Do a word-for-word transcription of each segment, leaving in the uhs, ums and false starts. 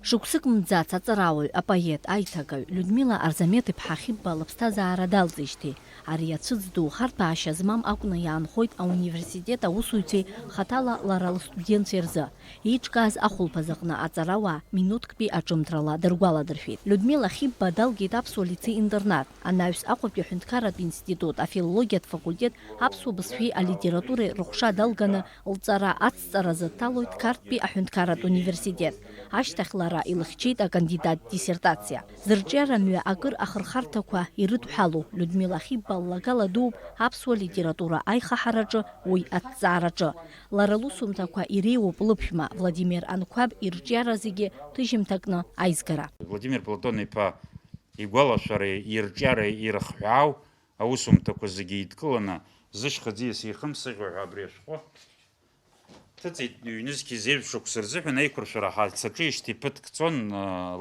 Шықәсык мҵӡац аҵарауаҩ, апоет, аиҭагаҩ Людмила Арзамет-иԥҳа Хибба лыԥсҭазаара далҵижьҭеи, ари ацәыӡ ду харҭәаашьа змам акәны иаанхоит ауниверситет аусуҩцәеи хаҭала лара лыстудентцәеи рзы. Еиҿкааз ахәылԥаз аҟны аҵарауаа минуҭктәи аҿымҭрала дыргәаладыршәеит. Людмила Хибба далгеит аԥсуа лицеи-интернат, анаҩс Аҟәатәи аҳәынҭқарратә институт, афилологиатә факультет аԥсуа бызшәеи алитературеи рыҟәша далганы, лҵара ацҵаразы дҭалоит Қарҭтәи аҳәынҭқарратә университет. Ашьҭахь лара илыхьчеит акандидат диссертациа. Зырҿиара мҩа акыр ахырхарҭақәа ирыдҳәалоу Людмила Хибба ллагала дууп аԥсуа литература аихаҳараҿы, уи аҭҵаараҿы. Лара лусумҭақәа иреиуоуп лыԥшәма Владимир Анқәаб ирҿиара зегьы ҭыжьымҭакны аизгара. Владимир Платон-иԥа игәалашәареи ирҿиареи ирыхҳәаау аусумҭақәа зегьы еидкыланы, зышьха ӡиас еихымсыӷьуа ҳәа абри ашәҟәы ҭыҵит. Ҩнызқьи зеижә шықәса рзыҳәан аиқәыршәара ҳацаҿижьҭеи ԥыҭк цон,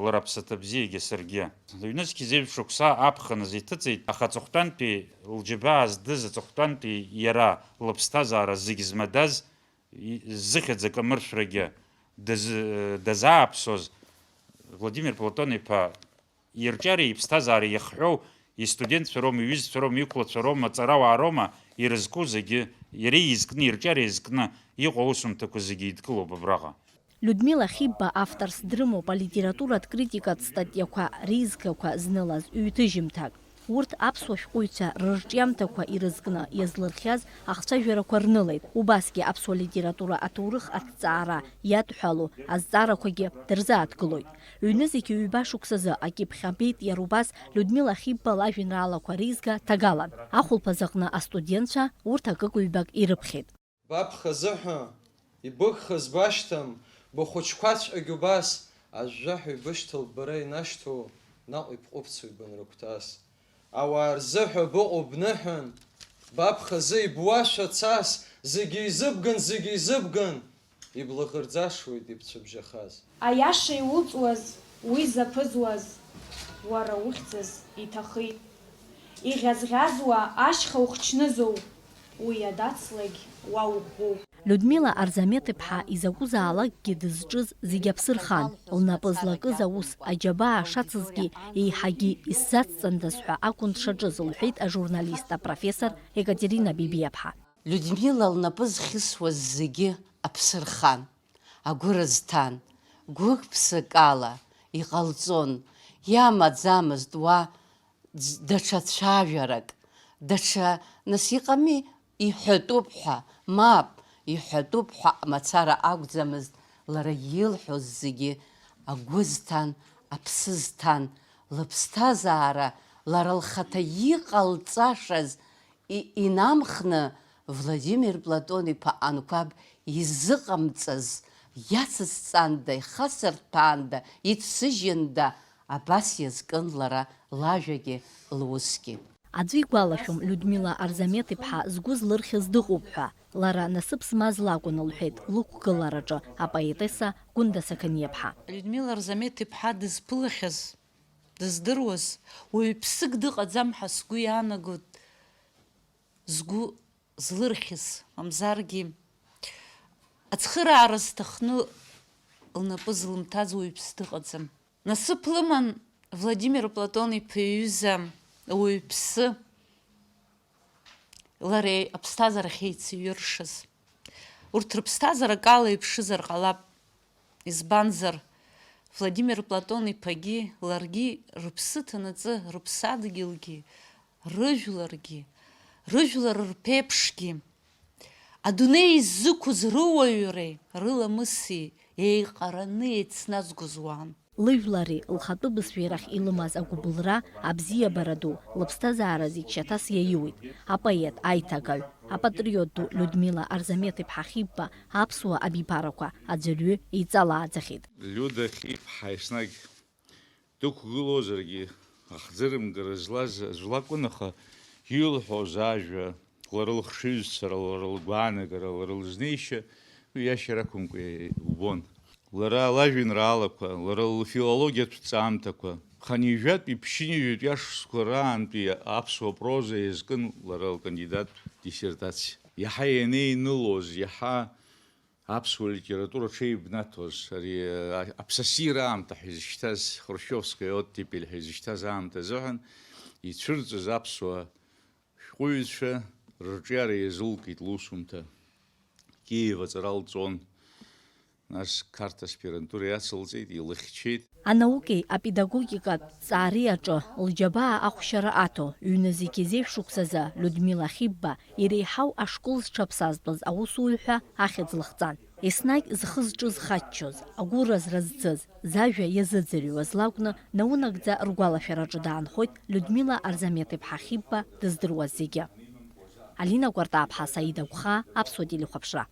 лара аԥсаҭа бзиагьы саргьы. Ҩнызқьи зеижә шықәса аԥхыныз иҭыҵит, аха аҵыхәтәантәи лџьабаа здыз, аҵыхәтәантәи иара лыԥсҭазаара зегь змадаз, и-, зыхьӡ акамыршәрагьы даз-, дазааԥсоз Владимир Платон-иԥа ирҿиареи иԥсҭазаареи иахҳәоу, истудентцәа роума, иҩызцәа роума, иқәлацәа роума, аҵарауаа роума, ирызку зегьы, иара изкны, ирҿиара изкны иҟоу аусумҭақәа зегьы еидкылоуп абраҟа. Людмила Хибба авторс дрымоуп алитературатә критикатә статиақәа реизгақәа знылаз ҩ-ҭыжьымҭак. Урҭ аԥсуа шәҟәыҩҩцәа рырҿиамҭақәа ирызкны иазлырхиаз ахцәажәарақәа рнылеит. Убасгьы аԥсуа литература аҭоурых аҭҵаара иадҳәалоу азҵаарақәагьы дырзааҭгылоит. Ҩнызқь ҩба шықәсазы акьыԥхь абеит иара убас Людмила Хибба лажәеинраалақәа реизга ҭагалан. Ахәылԥаз аҟны астудентцәа урҭ акык-ҩбак ирыԥхьеит. Баԥхазы ҳәа, ибыгхаз башьҭам, быхәыҷқәаҵәҟьагь убас, ажәжәаҳәа ибышьҭалт бара инашьҭоу, наҟ ибҟәыбцоит банрыгәҭас. Ауаа рзыҳәа быҟоуп бныҳәан, баԥхазы ибуашәа цас, зегьы изыбган, зегьы изыбган, иблаӷырӡашуеит ибцәыбжьахаз. Аиаша иуҵуаз, уи заԥызуаз, уара ухьӡыз иҭахеит. Иӷьазӷьазуа ашьха ухчнызоу, уи адацлагь уа уӷәӷәоуп. Людмила Арзамет-иԥҳа изакәызаалакгьы дызҿыз зегь аԥсы рхан, лнапы злакыз аус аџьабаа шацызгьы еиҳагьы исзацҵандаз ҳәа акәын дшаҿыз, лҳәеит ажурналист апрофессор Екатерина Бибиаԥҳа. Людмила лнапы зхьысуаз зегьы аԥсы рхан, агәы рызҭан, гәык-ԥсыкала иҟалҵон, иамаӡамызт уа ӡ-, даҽа цәажәарак, даҽа, нас иҟами, иҳәатәуп ҳәа, мап, иҳәатәуп ҳәа мацара акәӡамызт лара илҳәоз зегьы агәы зҭан, аԥсы зҭан, лыԥсҭазаара лара лхаҭа иҟалҵашаз и-, инамхны Владимир Платон-иԥа Анқәаб изыҟамҵаз иацысҵанда, ихасырҭәаанда, иццыжьында, абас иазкын лара лажәагьы лусгьы. Аӡәы игәалашәом Людмила Арзамет-иԥҳа згәы злырхьыз дыҟоуп ҳәа. Лара насыԥ змаз лакәын, лҳәеит лықәгылараҿы апоетесса Гәында Сақаниаԥҳа. Людмила Арзамет-иԥҳа дызԥылахьаз, дыздыруаз уаҩԥсык дыҟаӡам ҳәа сгәы иаанагоит, згәы злырхьыз, мамзаргьы ацхыраара зҭахны лнапы злымҭаз уаҩԥс дыҟаӡам. Насыԥ лыман Владимир Платон-иԥа иҩыза уаҩԥсы лареи аԥсҭазаарахь еицыҩыршаз. Урҭ рыԥсҭазаара акала еиԥшызар ҟалап. Избанзар, Владимир Платон-иԥагьы ларгьы рыԥсы ҭанаҵы, рыԥсадгьылгьы, рыжәларгьы, рыжәлар рԥеиԥшгьы, адунеи иззықәыз рыуаҩреи рыламыси еиҟараны еицназгоз уаан. Лыжәлари лхатәы бызшәеи рахь илымаз агәыбылра, абзиабара ду, лыԥсҭазаара зегь шьаҭас иаиуит. Апоет, аиҭагаҩ, апатриот ду Людмила Арзамет-иԥҳа Хибба аԥсуа абиԥарақәа аӡәырҩы еиҵалааӡахьеит. Лиуда Хиб-иԥҳа еснагь дықәгылозаргьы, ахӡырымгара злаз аӡә лакәын, аха илҳәоз ажәа, лара лыхшыҩзцара, лара лгәаанагара, лара лызнеишьа уи иашьа рақәымкәа убон. Лара лажәеинраалақәа, лара лфилологиатә ҭҵаамҭақәа, хынҩажәатәи ԥшьынҩажәатәи ашықәсқәа раантәи аԥсуа проза иазкын лара лкандидаттә диссертациа. Иаҳа ианеинылоз, иаҳа Аԥсуа литература ҽеибнаҭоз, ари, а, аԥсасира аамҭа ҳәа изышьҭаз, Хрушьовская оттепель ҳәа изышьҭаз аамҭа азыҳәан ицәырҵыз аԥсуа шәҟәыҩҩцәа рырҿиара иазылкит лусумҭа. Киев аҵара лҵон, нас Қарҭ аспирантура иацылҵеит, илыхьчеит. Анаукеи апедагогикатә ҵаари аҿы лџьабаа ахәшьара аҭо, ҩны зегьы зеижә шықәсазы Людмила Хибба иреиҳау ашкол зҽаԥсазтәыз аусуҩ ҳәа ахьӡ лыхҵан. Еснагь зхы-зҿы зхаччоз, агәыразра зцыз, зажәа иазыӡырҩуаз лакәны, наунагӡа ргәалашәараҿы даанхоит Людмила Арзамеҭ-иԥҳа Хибба дыздыруаз зегьы. Алина Кәартаԥҳа, Саида Гәхаа, Аԥсуа телехәаԥшра.